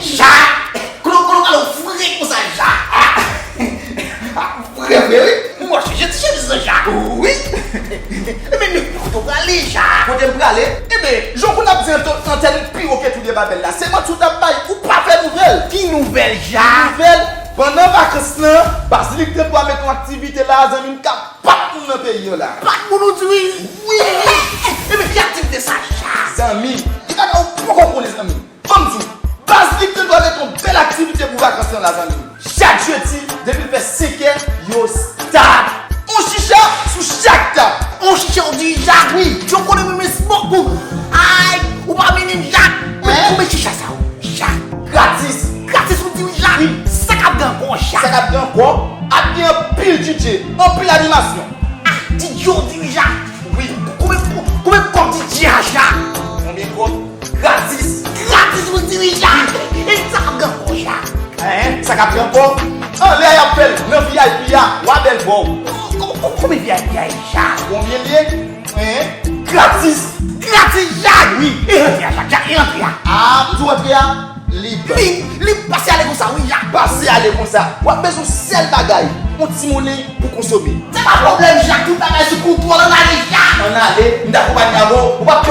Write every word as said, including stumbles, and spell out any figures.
Jak! Kote w, kote w prale w fre konsa, Jak? Ah, fre, fre, wi. Mwen chanje ti chemiz lan, Jak. Wi. Ebyen, men kote w prale, Jak? Kote m prale? Ebyen, jan w konn ap di antò-, antèn pi wo ke Toudebabèl la, se manti w t ap bay, ou pa fè nouvèl. Ki nouvèl, Jak? Nouvèl, pandan vakans lan, Bazilik te dwe mete yon aktivite la, zanmi m, k ap bat moun nan peyi an la. Bat moun, ou di wi? Wi. Ebyen, ki aktivite sa, Jak? Zanmi, gen bagay ou poko konnen, zanmi. Ban m di w, Bazilik te dwe mete yon bèl aktivite pou vakans lan la, zanmi. Chak jedi, depi l fè senkè, yo start. On chicha sou chak tab. On chicha, ou di, Jak? Wi. Yo konnen mwen men smoke pou. Ay, ou pa mennen m, Jak. Men konbyen chicha sa, ou, Jak? Gratis. Gratis, ou di, wi, Jak? Wi. Sa k ap gen ankò, Jak? Sa k ap gen ankò, ap gen anpil D J, anpil animasyon. Ah, D J, ou di, wi, Jak? Wi. Konbyen, konbyen kòb D J a, Jak? Konbyen kòb? Gratis. Gratis pou dirija. E sa k ap gen ankò, Jak? Hein? Sa k ap gen ankò? Anlè a y ap fè l nan V I P a, w a bèl bò. Ko-, ko-, konbyen V I P a ye, Jak? Konbyen l ye? Hein? Gratis. Gratis, Jak? Wi. E rantre a, Jak? Jak, e rantre a? Ah, m di w rantre a lib. Lib, lib, pase ale konsa, wi, Jak. Pase ale konsa. W ap bezwen yon sèl bagay, yon ti monnen pou konsome. Se pa pwoblèm, Jak, tout bagay sou kontwòl, ann ale, Jak. Ann ale, m t akonpanye avè w, ou p ap